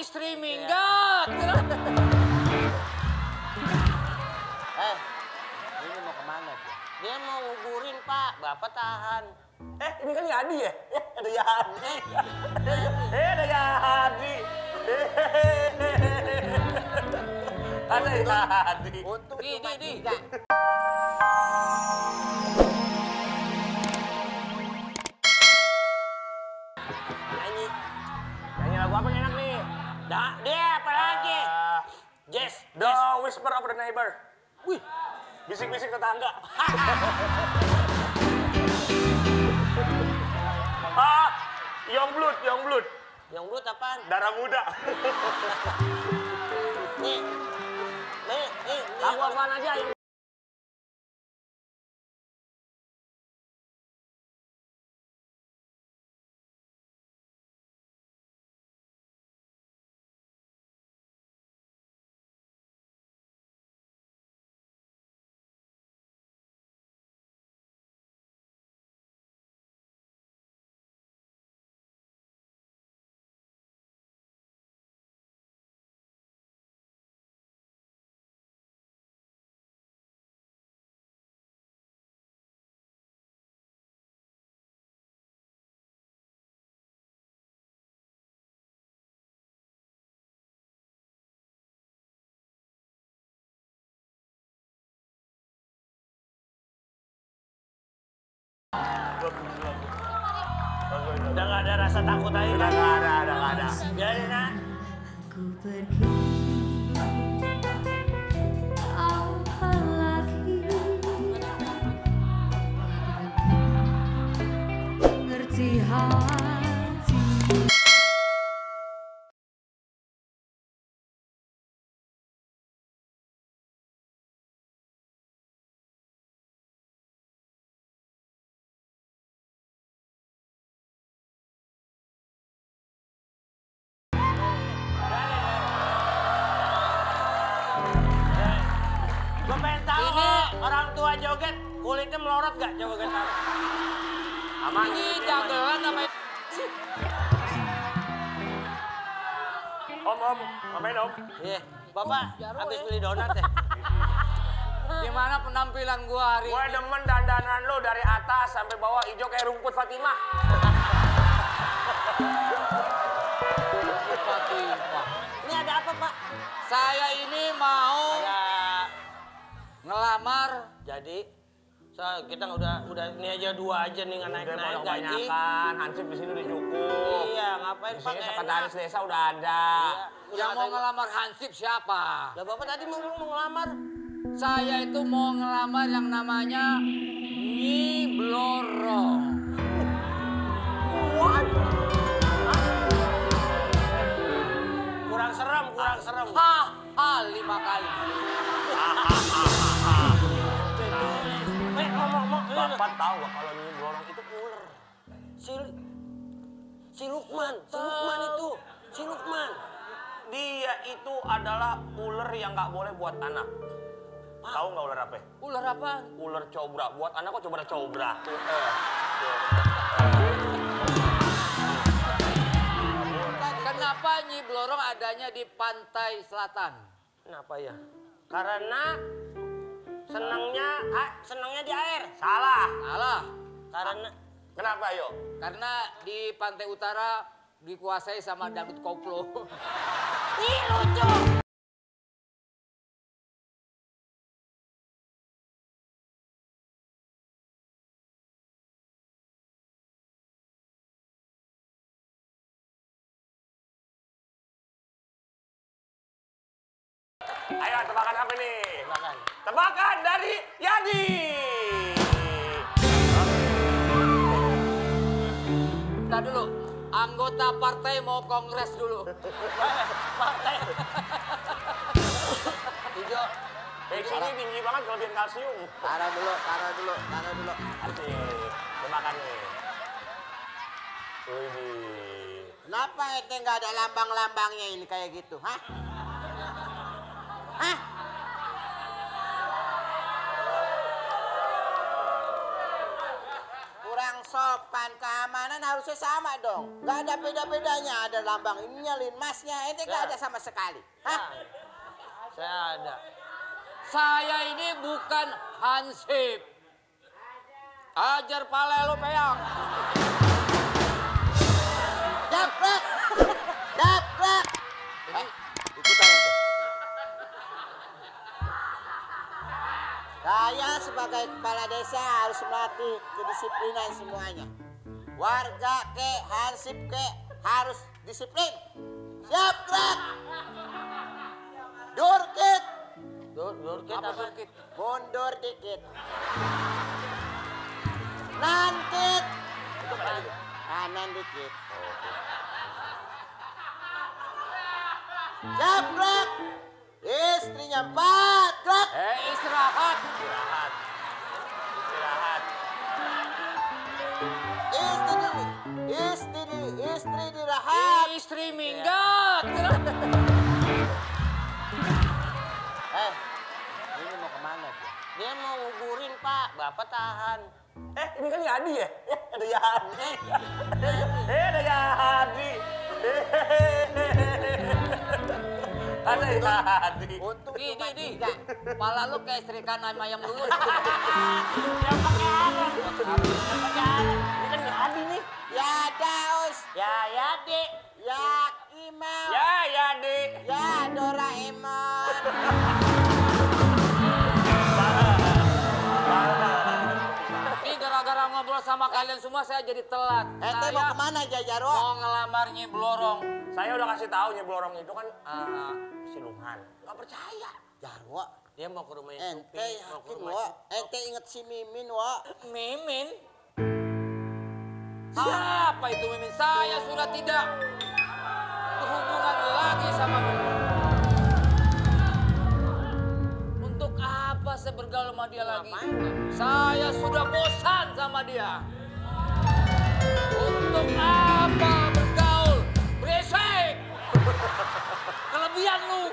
istri minggat. Ini mau kemana dia? Dia mau nguburin, Pak. Bapak tahan. Ini kan Yadi ya? Ada Yadi. Ada Yadi. Ada Yadi. Untung Di. Nyanyi lagu apa yang enak nih? Dia apa lagi? Jess. The Whisper of the Neighbor. Wih, bisik-bisik tetangga. Youngblood. Youngblood apaan? Darah muda. Nih. Lagu apaan aja yang... Udah nggak ada rasa takut lagi. Udah nggak ada. Biarin, Nak. Ku pergi, apa lagi? Ngerti hati. Gue pengen tahu kalau orang tua joget kulitnya melorot gak? Coba gue tahu. Aman. Ini jagelan apa? Om, ngapain Om? Iya, Bapak habis beli donat ya? Gimana penampilan gua hari Gue ini? demen dandanan lo dari atas sampai bawah hijau kayak rumput Fatimah. Fatimah. Ini ada apa, Pak? Saya ini mau ngelamar. Jadi kita udah ini aja 2 aja nih nggak naik gaji. Kebanyakan, Hansip di sini udah cukup. Iya, ngapain Di Pak? sini Enak. sekretaris desa udah ada. Iya, Yang mau ngelamar Hansip siapa? Lah Bapak tadi mau ngelamar. Saya itu mau ngelamar yang namanya Nyi Blorong. Kurang serem. Ha, 5 kali. Ngomong. Bapak tahu gak kalau Nyi Blorong itu ular? Si Lukman itu. Si Lukman. Dia itu adalah ular yang nggak boleh buat anak. Tahu nggak ular apa? Ular apa? Ular cobra. Buat anak kok cobra. Kenapa Nyi Blorong adanya di pantai selatan? Kenapa ya? Karena senangnya di air. Salah. Salah. Karena Kenapa yuk? Karena di pantai utara dikuasai sama dangdut koplo. ih lucu. Ayo tebakan apa nih? Makan. Tebakan dari Yadi. Bentar dulu, anggota partai mau kongres dulu. Partai. Hijau. Sini tinggi banget kelebihan kalsium. Taruh dulu. Asik. Tebakan nih. Widih. Kenapa ente nggak ada lambang-lambangnya ini kayak gitu, hah? Hah? Kurang sopan. apaan keamanan harusnya sama dong. Gak ada beda-bedanya. Ada lambang ininya, linmasnya. Ente gak ada sama sekali. Hah? Saya ada. Saya ini bukan Hansip. Ajar pala lu peyang. Daplek! Daplek! Ikutan itu. Saya sebagai kepala desa harus melatih kedisiplinan semuanya. Warga ke, hansip ke, harus disiplin. Siap, gerak! Durkit! Durkit apa? Mundur dikit. Nankit! Kanan dikit. Siap, gerak! Istrinya 4, gerak! Istirahat. Istirahat. Istirahat. Istri dirahat. Istri minggat. Ini mau kemana dia? Dia mau nguburin, Pak. Bapak tahan. Ini kan Yadi ya? Ada Yadi. Ada Yadi. Ada Yadi. Untuk Di. cuma 3. Pala lu kayak istri kanan ayam dulu. Yang pakai arang. Yang pakai arang. Ini kan Yadi nih. Ya Daus, Ya Yadi. ya Kimau, Ya Yadi. ya Doraemon. Ini gara-gara ngobrol sama kalian semua saya jadi telat. Ente Saya mau kemana Jajarwo? mau ngelamar Nyi Blorong. Saya udah kasih tahu Nyi Blorong itu kan siluman. Gak percaya. Jarwo, Dia mau ke rumahnya ente Supi. Mau ke yakin rumah wo? Ente inget si Mimin wo? Mimin? Siapa itu Mimin? Saya sudah tidak berhubungan lagi sama Mimin. Untuk apa saya bergaul sama dia lagi? Saya sudah bosan sama dia. Untuk apa bergaul? Beresek! Kelebihan lu!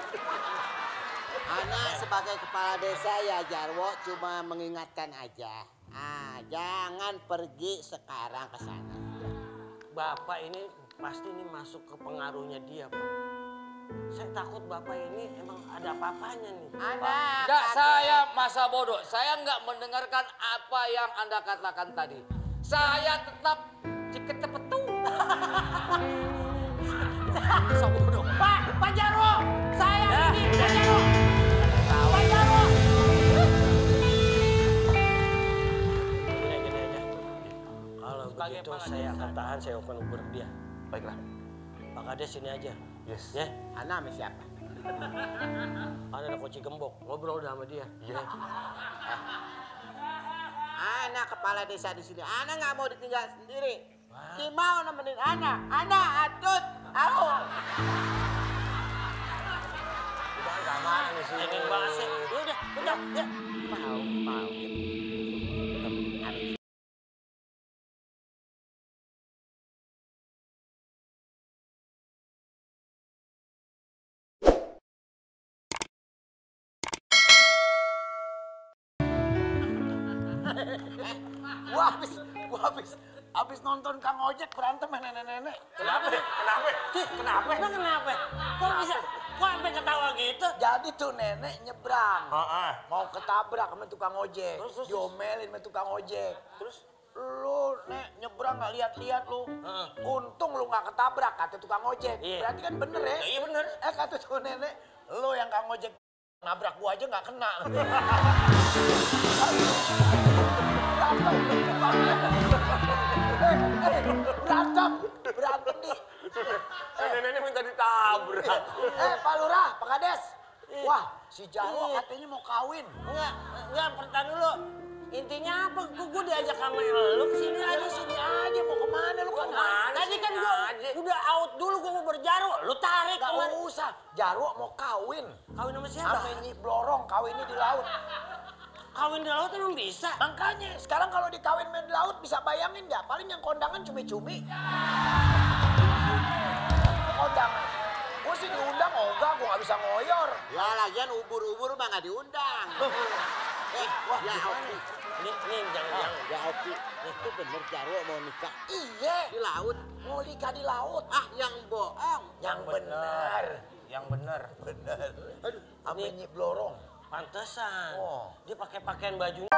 Anak sebagai kepala desa ya Jarwo cuma mengingatkan aja. Jangan pergi sekarang ke sana. Bapak ini pasti ini masuk ke pengaruhnya dia, Pak. Saya takut Bapak ini emang ada apa-apanya nih. Anak. Enggak, saya masa bodoh. Saya enggak mendengarkan apa yang Anda katakan tadi. Saya tetap ciket cepetu. Masa bodoh. Pak Jarwo, saya ini Pak Jarwo. Pak Jarwo. Gini aja. Kalau begitu saya akan tahan, saya akan uber dia. Baiklah. Pak Kades sini aja. Yes. Ya, Anak sama siapa? ada kunci gembok. Ngobrol udah sama dia. Iya. Anak kepala desa di sini. Anak nggak mau ditinggal sendiri. Kimau nemenin anak. Anak atut. Au. Udah gak mana sih. Ini banget sih. Udah, ya. Mau. Gua habis nonton Kang Ojek berantem sama nenek-nenek. Kenapa? Kenapa? Emang kenapa? Kok bisa? Kok sampai ketawa gitu? Jadi tuh nenek nyebrang. Heeh. Mau ketabrak sama tukang ojek. Terus? Diomelin sama tukang ojek. Terus? Lu, Nek, nyebrang gak lihat-lihat lu. Untung lu gak ketabrak, kata tukang ojek. Iya. Berarti kan bener ya? Iya bener. Kata tuh nenek, lu yang Kang Ojek nabrak gua aja gak kena. Berantem nih. Neneknya minta ditabrak. Pak Lurah, Pak Kades. Wah, si Jarwo katanya mau kawin. Enggak, pertahan dulu. Intinya apa? Gue diajak sama lu kesini aja. Mau kemana lu kan? Tadi kan gue udah out dulu, gue mau berjaru. Lu tarik Gak kemarin. usah, Jarwo mau kawin. Kawin sama siapa? Sama Nyi Blorong, kawinnya di laut. Kawin di laut emang bisa? Makanya sekarang kalau dikawin main di laut bisa bayangin nggak? Paling yang kondangan cumi-cumi. Kondangan. Gue sih diundang, ogah gue nggak bisa ngoyor. Ya lagian ubur-ubur mah nggak diundang. Wah, ya Oki. Nih jangan. Ya Oki, itu bener Jarwo mau nikah Iya, di laut. mau nikah di laut. Ah, yang bohong. Yang benar. Yang bener. Benar. Aduh, Ame Nih. Nyi Blorong. Pantesan. Oh. Dia pakai pakaian bajunya.